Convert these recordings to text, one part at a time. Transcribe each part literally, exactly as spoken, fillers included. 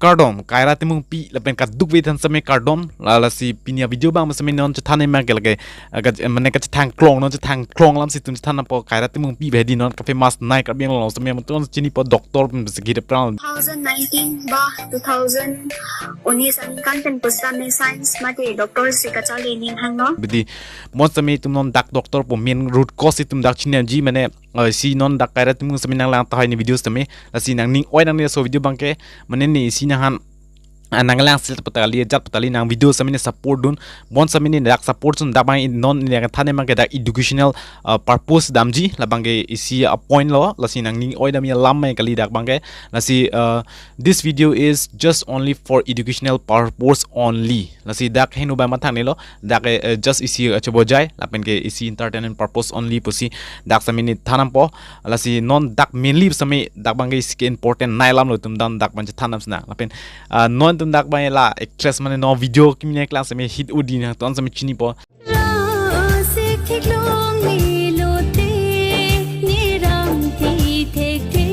Kardom, Kaira Timungpi lapen kadokave aphan seme kardom. La, lasi pini a-video abang seme non chethan ema ke lake, eh, ka, mane kachethang klong, non chethang klong alam si itum chethan nangpo. Kaira Timungpi bedi non ka-famous nai Karbi Anglong seme atum chinipo, doctor pen besi gide pran. Two thousand nineteen ba two thousand nineteen aningkan pen pusitame science mate doctor si kacharli aning hangno. Bedi, bon seme itum non dak doctor pu main root cause itum dak chiniji, mane, eh, isi non dak Kaira Timung seme nanglang tahai ne video seme, lasi nangning oi nangne laso video abang ke, mane ne isi nanghan, ah, nanglang sel pu ta kali, jat pu ta kali, nang video seme ne support dun, bon seme ne dak support dun, dak abang non ne than ema ke dak educational, ah, purpose damji, labang ke isi a-point lo, lasi nangning oi damji alam ema kali dak abang ke, lasi, ah, this video is just only for educational purpose only. Lasi dak heno abang mathangnelo, dak, eh, eh, just isi, eh, chobojai, lapen ke isi entertainment purpose only pusi dak seme ne than nangpo. Lasi non dak mainly seme dak abang ke isi ke important nai alam lo itum dan dak abang chethan nam sena. Lapen, ah, non itum dak abang la actress mane non video kimi ne klang seme hit udi nangtum seme chinipo. Lo si theklong ni lote ni ram ti thekte.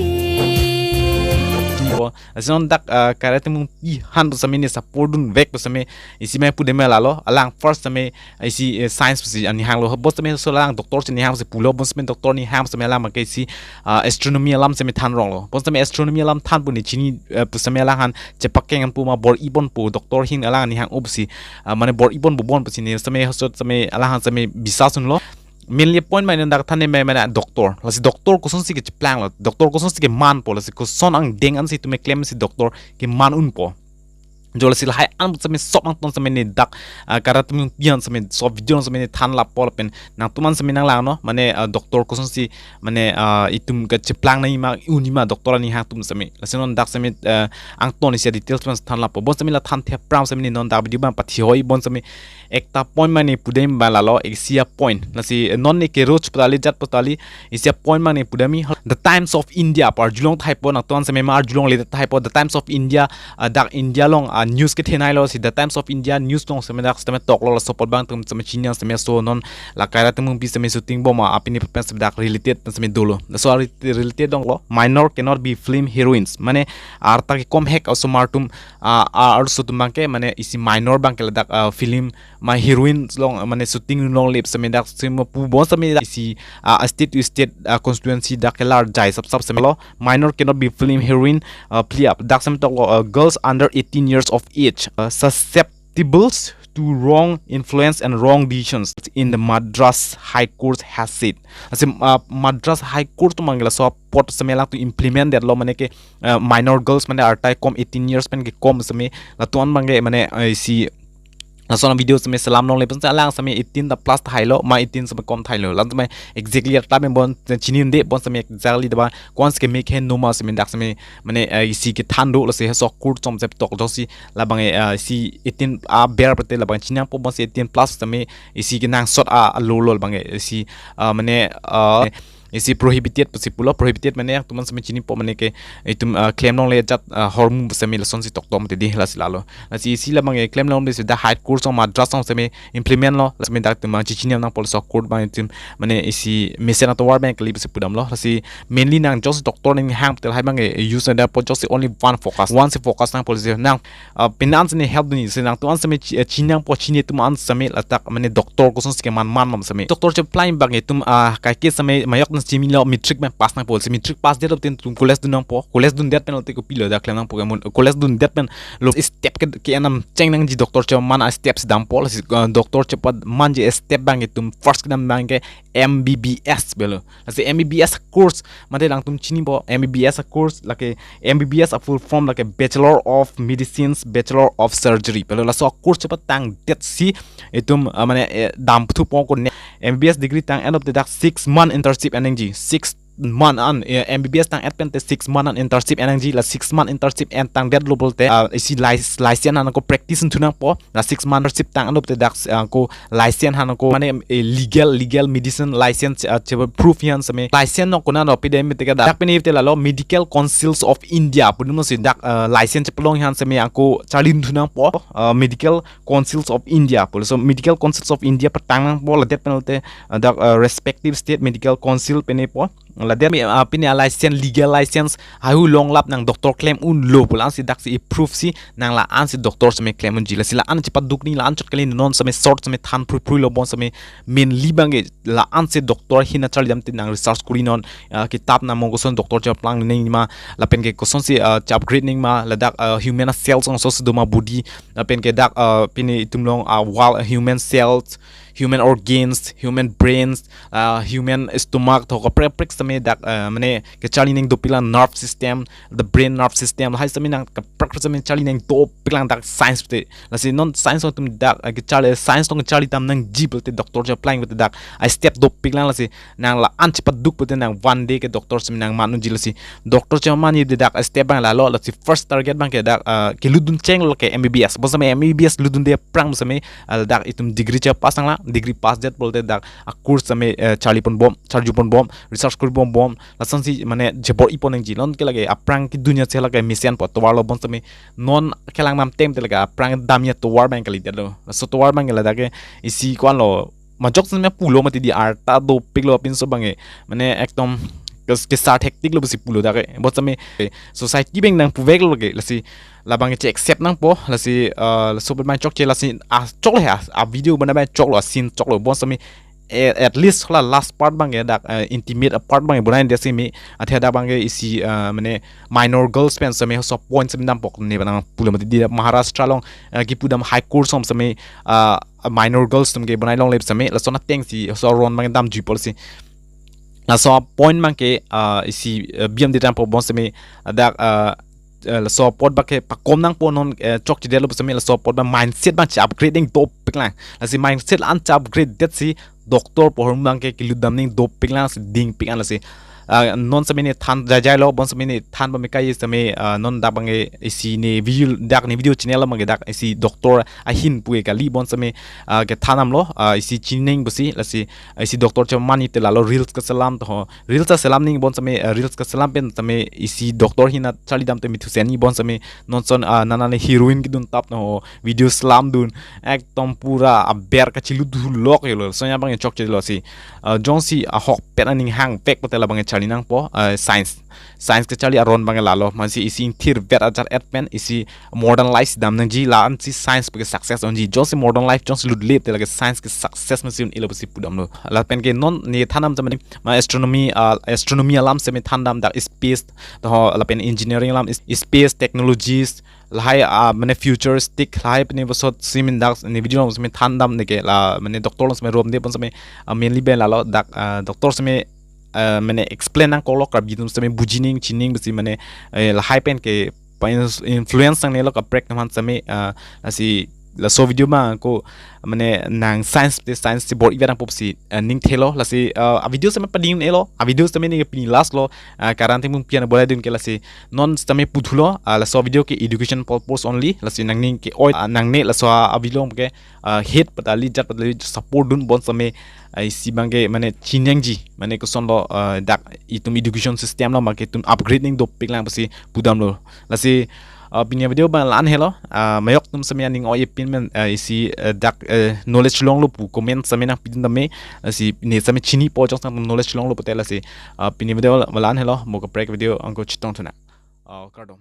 Chinipo. Lasi non dak, ah, Kaira Timungpi aphan pu seme ne support dunvek pu seme isi mai pudam lalo. Alang first seme isi, eh, science pusi aning hanglo. Bon seme laso alang doctor si aning hang pusi pulo. Bon seme doctor aning hang pu seme alang abang ke isi, ah, astronomy alam seme than ronglo. Bon seme astronomy alam than pu ne chini, eh, pu seme alanghan chepakeng an pu ma bor-i ponpo, doctor ahin alang aning hang-o pusi, ah, mane bor-i ponpo bon pusi ne seme hosot seme alanghan seme bisas dunlo. Mainly point mane dak than ema mane doctor. Lasi doctor kosonsi kecheplang lo, doctor kosonsi kemanpo, lasi koson angdeng ansi itum keklem si doctor keman unpo. Jo lasi lahai an seme sop angton seme ne dak, ah, Kaira Timungpi aphan seme sop video seme ne than lapo lapen nangtum an seme nanglangnon, mane, ah, doctor kosonsi, mane, ah, itum kecheplang nangji ma, unji ma doctor aning hang atum seme. Lasi non dak seme, ah, angton isi a-details abang than lapo. Bon seme la than thepram seme ne non dak video abang pathi hoi, bon seme ekta point mane pudam abang lalo, isi a-point. Lasi non ne ke roch pu ta kali, jat pu ta kali, isi a-point mane pudam ni. The Times of India pu arjulong tahaipo, nangtum an seme ma arjulongle tahaipo. The Times of India, ah, dak India along, ah, news kethenei lo si The Times of India news along seme dak seme toklo, laso apot abang itum seme chini seme so non la Kaira Timungpi seme shooting bom apini pen seme dak related pen seme dolo. Laso a-re-, related donglo. Minor cannot be film heroines. Mane arta kekom hek osomar atum, ah, ah, arloso atum abang ke, mane isi minor abang ke ladak, ah, film ma heroine along, ah, mane shooting along lip seme dak seme pu bon seme dak isi, ah, state to state, ah, constituency dak kelar jai sap sap seme lo. Minor cannot be film heroine, ah, pli ap. Dak seme toklo, ah, girls under eighteen years of age, ah, susceptible to wrong influence and wrong decisions in the Madras High Court has said. Lasi, ah, Madras High Court atum abang ke laso apot seme alangtum implement detlo, mane ke, ah, minor girls mane arta kekom eighteen years pen kekom seme latum an abang ke mane, ah, isi laso a-video seme selam longle pen se alang seme eighteen ta plus tahailo, ma eighteen seme kom tahailo. Latum seme exactly arta pen bon chini unde, bon seme exactly daba kons ke mek hen noma seme dak seme mane, eh, isi kethan do, lasi laso court atum seme tok josi labang, eh, isi eighteen aber pete labang chini nangpo, bon si eighteen plus seme isi kenangsot a, a lo lo labang, eh, isi, ah, mane, ah, isi prohibited pusi pulo. Prohibited mane nangtum an seme chinipo, mane ke itum, ah, klem longle jat, ah, hormu seme lasonsi toktom te di, lasi lalo. Lasi isi labang, eh, klem longle si dak High Court along Madras along seme implement lo, la seme dak itum, ah, chichini nangpo laso court abang itum mane isi mesen atovar abang kali pusi pudamlo. Lasi mainly nang josi doctor aning hang pu ta lahai abang, eh, use nang dak po josi only one focus. One si focus nangpo lasi nang, ah, pini an sene help dunji si nangtum an seme chi-, eh, chini nangpo, chini atum an seme ladak mane doctor kosonsi keman man mam seme. Doctor cheplang abang itum, ah, kaike seme majok nang chimilo, matric abang pass nangpo. Si matric pass detlo te itum college dun nangpo. College dundet pen lote kopilo dak klem nangpo ke mun. College dundet pen lo step ke, ke-en nangcheng nangji doctor cheman a-step si dampo. Lasi, ah, doctor chepamanji step abang itum first kedam abang ke M B B S pulo. Lasi M B B S course mate nangtum chinipo, M B B S course lake, M B B S a-full form lake Bachelor of Medicines, Bachelor of Surgery pulo. Laso course chepatangdet si itum, ah, mane, eh, damthu pon ko ne M B B S degree tang-et up te dak six month internship en nangji. Six month an, eh, M B B S tang-et pen te six month an internship en nangji. La six month internship entangdetlo pulote, ah, isi lic-, license aphan ako practice thu nangpo. La six month internship tang-et up te dak, ah, ako license aphan ako mane, eh, legal, legal medicine license, ah, che proof aphan seme license nangkok nang pi dem te ka dak. Dak pen te lalo Medical Councils of India pu atum si dak, ah, license chepalong aphan seme ako charlithu nangpo, ah, Medical Councils of India pulo. So Medical Councils of India patang nangpo, ladet pen te, ah, dak, ah, respective state medical council pen po. Ladak me, ah, pini a license, legal license, haihui longlap nang doctor klem unlo pu la-ansi daksi e-proof si nang la-ansi doctor sitame klem unji. Lasi la-an chepaduk nang, la-an chot kali, non sitame short sitame than phrui phrui lo, bonsitame mainly abangke la-ansi doctor ahin charli damte nang research kuri non, ah, kitap nang mo koson doctor cheplang nangji ma, lapen ke kosonsi, ah, che-upgrade nangji ma, ladak, ah, human cells ongso si do ma body, lapen ke dak, ah, pini itum along, ah, wall, ah, human cells, human organs, human brains, ah, human stomach, to kaprek kaprek sitame dak, ah, mane kecharli nang dopiklang nerve system, the brain nerve system, lahai sitame nang kaprek kaprek sitame charli nang dopiklang dak science te. Lasi non science atum dak, ah, kecharli, science along kecharli dam nangji pulote doctor cheplang pulote dak a-step dopiklang, lasi nang la-an chepaduk pulote nang one day ke doctor sitame nang man unji. Lasi doctor cheman-ji dak a-step abang lalo, lasi first target abangke dak, ah, kelut dun chenglo ke M B B S. Bonsitame M B B S lut dunde aphrang sitame, ah, dak itum degree chepass nanglang, degree pass det pulote dak a-course sitame, eh, charli ponbom, charju ponbom, research kuri ponbom, lasonsi mane chebor-i pon nangji. Non ke lake aphrang kedun ya che lake mesenpo, tovar lo, bonsitame non kelang nam tem te lake aphrang damji atovar abang kalidetlo. Laso tovar abangke ladak ke isi ko-anlo, majok sitame pulo mati di, arta dopiklo apinso abangke, mane ekdom kes-, kesar hectic lo pusi pulo dak ke. Bonsitame, eh, society abang nangpuveklo ke, lasi labangke che-accept nangpo, lasi, eh, laso abang chokche, lasi, ah, choklo he, ah, a-video abang choklo, a-scene choklo, bonsitame, eh, at least hala last part abangke dak, eh, intimate a-part abangke bonai detsi me, athe dak abangke isi, eh, mane minor girls pen sitame laso point sitame dampo, ne bang pulo mati di Maharashtra along, eh, kipu dam high court ason sitame, ah, minor girls atum ke bonai longle sitame, lason atengsi laso aron abang damjui pulo si. Laso point abangke, ah, isi, eh, B M D dampo, bonsitame dak, ah, eh, laso apot abangke pakom nangpo, non, eh, chokchedetlo pusitame laso apot abang mindset abang che-upgrade nang dopiklang. Lasi mindset an che-upgrade detsi doctor pohor abangke kelut dam nang dopiklang, si dingpik an lasi. Ah, non sitame ne than jaijai lo, bonsitame ne than pame kai sitame, ah, non dak abangke isi ne video, dak ne video channel abangke dak isi doctor ahin pu ke kali, bonsitame, ah, kethan damlo, ah, isi chini nang pusi, lasi, ah, isi doctor cheman-ji te lalo reels keselam to ho. Reels aselam nang bonsitame, ah, reels keselam pen sitame isi doctor ahin charli dam te mithusen-ji, bonsitame non ason, ah, nana le heroine kedun tap to ho, video selam dun, ekdom pura aber kachilut hulok helo, lason abang chokchelo si. Ah, jongsi ahokpet aning hangvek pulote labangke charli nangpo, ah, science. Science kecharli aron abang lalo, mansi isi ingthirvet ajat-et pen isi modern life si dam nangji, la-ansi science puke success unji. Jongsi modern life jongsi lutle te lake science ke success masi un-elo pusi pudamlo. Lapen ke non ne than dam sitame ma astronomy, ah, astronomy alam sitame than dam, dak space to ho, lapen engineering alam, is-, space technologies, lahai, ah, mane futuristic, lahai pini bosot simin dak ne video along sitame than dam, ne ke la mane doctor along sitame romde pon sitame, ah, mainly abang lalo dak, ah, doctor sitame, ah, mane explain nangkoklo, Karbi atum sitame buji nang, chini nang pusi mane, eh, lahai pen ke pa-ins-, influence nangnelo kaprek atum aphan sitame, ah, lasi laso video abang ko mane nang science te science si bor-ivet nangpo pusi, ah, ning thelo, lasi, ah, a-video sitame pading un-elo, a-video sitame ne pini last lo, ah, karan thengpung pian bolai dun ke, lasi non sitame puthulo, ah, laso video ke education purpose only, lasi nangning ke-oi, ah, nangne laso a-video along ke, ah, hate patali, jat patali support dun, bonsitame, ah, isi abangke mane chini nangji, mane kosonlo, ah, dak itum education system along abangke itum upgrade nang dopiklang pusi pudamlo. Lasi, ah, pini a-video abang la-an helo, ah, mayok atum sitame aning oi-e pin men, ah, isi, eh, dak, eh, knowledge longlo pu comment sitame nangpidun tame, lasi ne sitame chinipo jongsi nang knowledge longlo pulote, lasi, ah, pini a-video la-an helo, mo kaprek video angko chetong thu nang. Ah, kardom.